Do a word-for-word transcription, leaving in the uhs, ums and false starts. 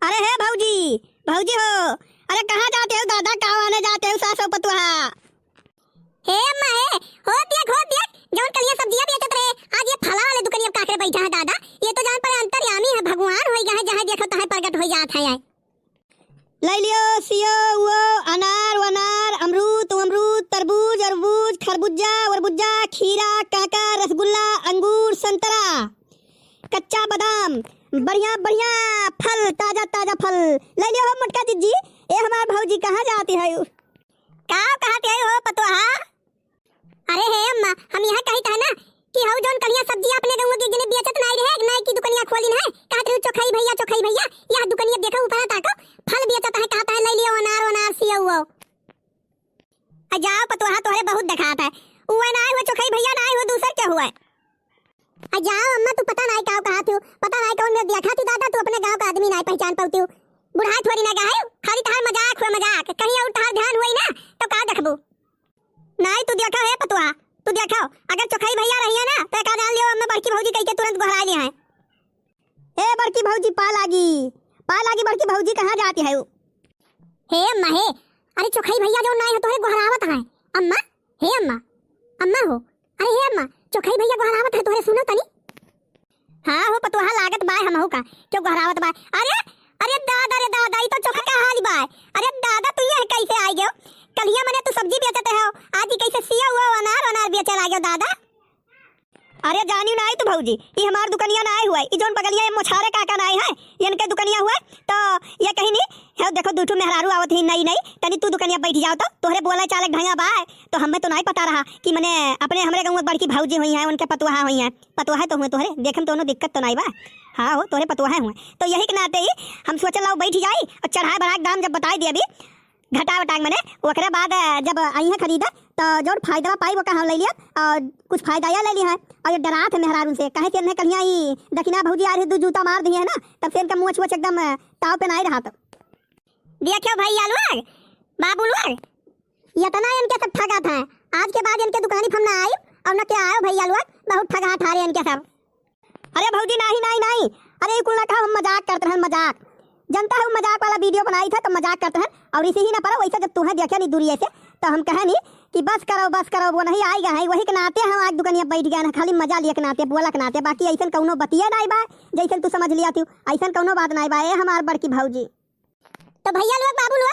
अरे हे भौजी, भौजी हो, अरे कहाँ जाते हो दादा, का आने जाते हो सास और पतोहा? हे अम्मा हे, हो देख, हो देख, जौन कलिया सब्जिया बेचत रहे, आज ये फला वाले दुकनिया काकरे बैठा है दादा। ये तो जान पड़े अंतर्यामी है, भगवान होई गा है, जहाँ देखो तहाँ प्रगट होई जात है। लै लियो सियो उओ, अनार वनार, अमरूद अमरूद, तरबूज अरबूज, खरबुज्जा वरबुज्जा, खीरा, काका, रसगुल्ला, अंगूर, संतरा, कच्चा बादाम, बढ़िया बढ़िया फल, ताजा ताजा फल। लै लियो हो मोटका जिज्जी। ए हमार भौजी, कहाँ जाती है? का कहत है हो पतोहा? अरे हे अम्मा, हम यहाँ कहित है ना कि हऊ जौन कलिया सब्जिया अपने गौवा के जने बेचत नाई रहे, नाई की दुकनिया खोलिन है, कहत रहे चोखई भैया, चोखई भैया, यह दुकनिया देखो ऊपर ताको, फल बेचत है, कहत है लै लियो अनार वनार सियो उओ। आ जाओ पतोहा, तोहरे बहुत देखात है, उहे नाई हुए चोखई भैया, नाई हुए दूसर के हुए। आ जाओ अम्मा, तू पता नाई का कहत हो, पता नाई कौन मेरे देखा थी दादा, तू अपने गाँव का आदमी नाई पहचान पाउती हो। बुढ़ाई थोड़ी ना गा है, खाली तहार मजाक हुआ मजाक, कहीं और तहार ध्यान हुई ना तो का देखबू? नाई तू देखा है पतोहा, तू देखा, अगर चोखई भैया रहिए ना तो का जान लियो अम्मा बड़की भौजी कह के तुरंत गोहरा ली है। ए बड़की भौजी, पा लागी, पा लागी बड़की भौजी, कहाँ जाती है वो? हे अम्मा हे, अरे चोखई भैया जौन नाई हो तोहरे गोहरावत है। अम्मा, हे अम्मा, अम्मा हो, अरे हे अम्मा, चोखई भैया गोहरावत है तोहरे, सुनो तनी। हाँ हो पतोहा, लागत बाय हमहू का, क्यों गोहरावत बाय? अरे, अरे दादा रे दादा, ई तो चोखई का हाल बाय। अरे दादा, तू ये कैसे आई गयो? कलिया मने तू सब्जी बेचत हो, आज ई कैसे सिया हुआ अनार अनार बेचे लागे दादा? अरे जानी नाई तू भौजी, ई हमार दुकनिया नाई हुए, ई जौन बगलिया ये मोछारे काका नाई है, इनके दुकनिया हुए, तो ये कहीं नहीं है। देखो दू ठो मेहरारू आवत ही नई नई, तनी तू दुकनिया बैठ जाओ तो, तोहरे बोले चाले के ढंगा बा, तो हमें तो नाई पता रहा कि मने अपने हमरे गाँव में बड़की भौजी हुई हैं, उनके पतोहा हुई हैं, पतोहा तो हुए तोहरे, देखे में तो कोनो दिक्कत तो नाई बा। हाँ हो, तोहरे पतोहा हुए, तो यही के नाते ही हम सोचे लाओ बैठ जाई और चढ़ाए बढ़ाए के दाम जब बताई दे अभी, घटा वटा के मने, ओकरे बाद, अ, जब अइहें खरीदे, तो जौन फायदा पाई, वो कहाँ ले लिया, और कुछ फायदा या ले लिया है, और ये डरात है मेहरारू से, कहे से इन्हें कहिया ही दखिना भौजी आ रही, दू जूता मार दिए है ना, तब से इनका मोछ वोछ एकदम, अ, ताव पे नाई रहा तो। देखियो भैया लोग, बाबू लोग, इतना इनके सब ठगा था, आज के बाद इनके दुकानी पर हम ना आए, और ना क्या आयो भैया लोग, बहुत ठगा ठारे इनके सब। अरे भौजी, नाही, नाही, नाही। अरे, ई कुल ना कहा, हम मजाक करत रहन, मजाक। जनता है, वो मजाक वाला video बनाई था, तो मजाक करत रहन। और इसे ही ना पड़ा, वैसे जब तुहें देखे नहीं दूरिये से, तो हम कहे नहीं कि बस करो, बस करो, वो नहीं आएगा है। वही के नाते हम आज दुकनिया बैठ गए हैं, खाली मजा लिए के नाते, बोला के नाते। बाकी ऐसन कौनो बतिया नाई बा, जैसन तू समझ लिया तू, ऐसन कौनो बात नाई बा। ए हमार बड़की भौजी। तो भैया लोग, बाबू लोग,